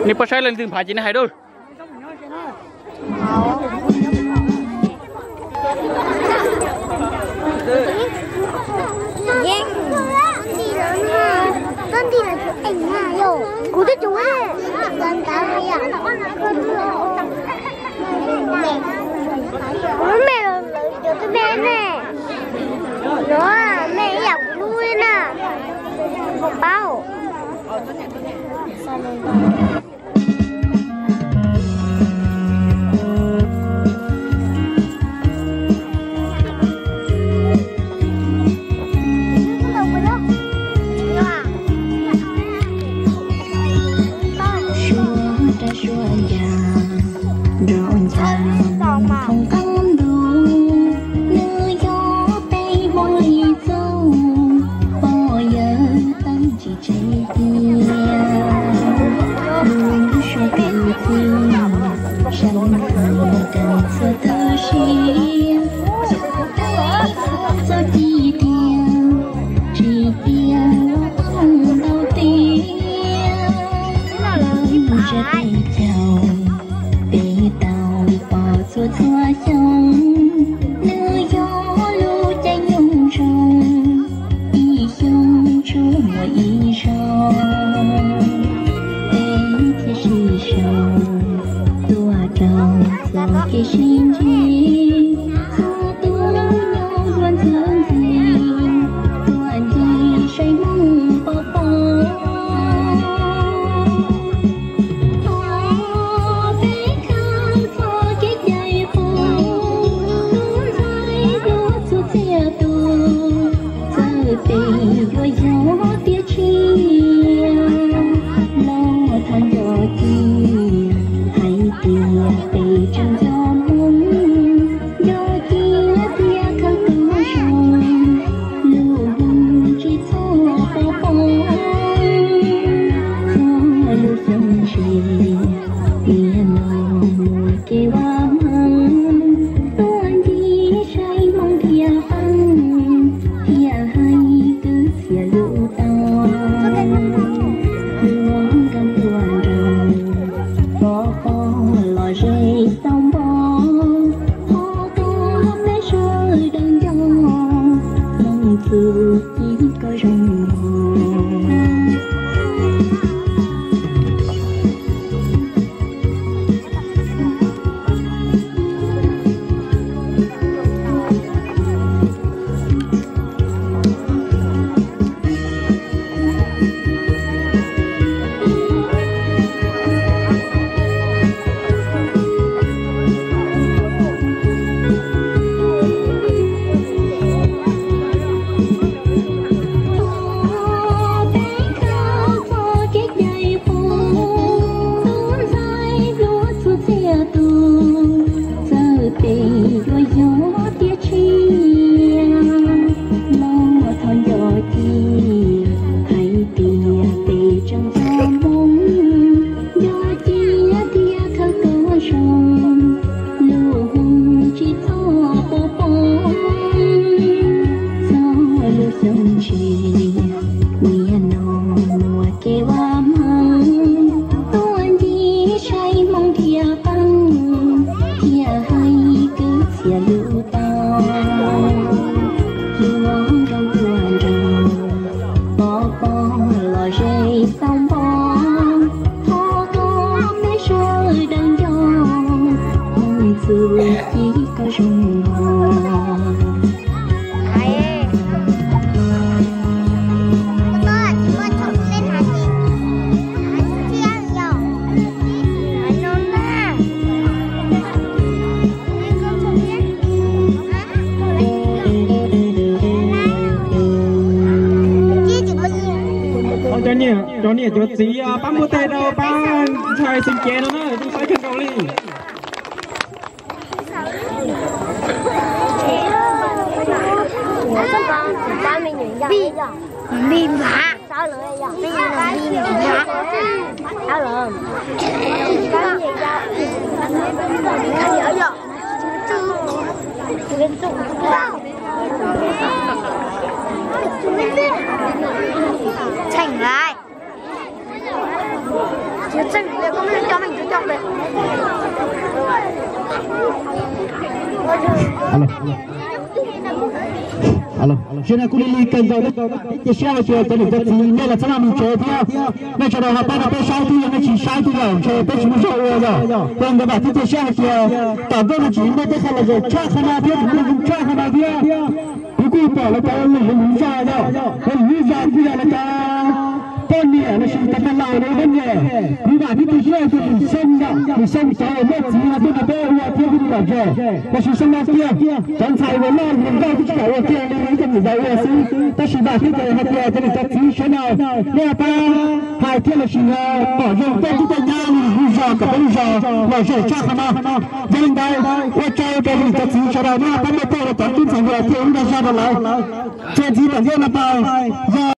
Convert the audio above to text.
Nej pab saib leej twg nphav ces nej hais dua. Kuv twb tsis ntawd, kuv lub me, cov twb me ne, no me ib yam kuv lub na, paub. Suav rau suav ncas, nrov ncas thoom qab ntuj, nws yog peb Hmoob li txuj, pog yawg teeb tsis tseg tiag. Lub suab kwv txhiaj, sab lub ntuj kawg txhua tug siab, txuj ci tiag, tsis tiag ntau tiag. Lub ntsej peb caug, peb tau pom txhua txhua xyoo, nws yog lub caij nyoog zoo, ib xyoo tshuav muaj ib zaug. Peb thiaj sib sau tuaj rau txoj kev sib ntsib, txhua tus nyob luag ntxhi ntxhi, tuaj ncig saib Hmoob pov pob. Thov peb khawb txoj kev cai qub, tus ntxhais hluas txhua txhia tus, txawm peb yuav yau tiav tshiab, los thov nco cia hais tias peb tseem yog Hmoob, nco cia thiab khawb koob zoo, lub hmoov tsis txhob pov pob. Txog lub xyoo ntsis, niaj hnub muaj kev vaj hmoov, tuaj ncig saib Hmoob thiaj qeej, thiaj hais kwv txhiaj lub tau. Yuav nkauj tuaj nrog, pov pob los ze tau npo, qhov koj peb sawv daws nco, Hmoob txuj ci koj zoo mog. Peb khawb txoj kev cai qub, tus ntxhais hluas txhua txhia tus, txawm peb yuav yau tiav tshiab, los thov nco cia hais tias peb tseem yog Hmoob, nco cia thiab khawb koob zoo, lub hmoov tsis txhob pov pob. Txog lub xyoo ntsis, niaj hnub muaj kev vaj hmoov, tuaj ncig saib Hmoob thiaj qeej, thiaj hais kwv txhiaj lub tau. Yuav nkauj tuaj nrog, pov pob los ze tau npo, qhov koj peb sawv daws nco, Hmoob txuj ci koj zoo mog. Cov niam cov txiv pab muab tes rau pab ntxhais xeem Cev no na, zoo saib kawg nkaus li. Npij nphav, npij nphav. Txheem lawm. Zaum no kuj li li kawg nkaus, cia siab hais tias cov niam cov txiv nej los txhob maj mus tsev thiab. Nej sawv daws ho pab rau peb saib thiab, yog nej tsis saib thiab los ntshe peb tsis muaj zog ua yom. Ces nkawd vam thiab cia siab hais tias tom ntej no tsis muaj tej qho lom zem tshaj qhov no thiab, tsis muaj zoo tshaj qhov no thiab. Kuv kuj pom lawv cov lwm lub zos yom, lwm lub zos kuj yog lawv cov poj niam los sis cov pog laus lawv poj niam. Kuv vam thiab cia siab tias lwm xyoo yom, lwm xyoo cov uas muaj txiv no tuaj nrog peb ua thiab thiaj li lom zem. Los sis xyoo no tiag cov ntxhais uas loj hluas nkauj twb tsis kam ua kiag li, ib cov niam yau ua xwb. Tab sis vam thiab cia hais tias cov niam cov txiv sawv daws nej pab hais thiab los sis pom zoo tej tub tej nyab lwm lub zos kom peb lub zos lom zem tshaj qhov no. Yog li ntawd ua tsaug rau cov niam cov txiv sawv daws nej pab muab tuaj rau cov tub ntxhais hluas thiab ua dag zog rau lawv. Txuas ntxiv tom ntej no pas yog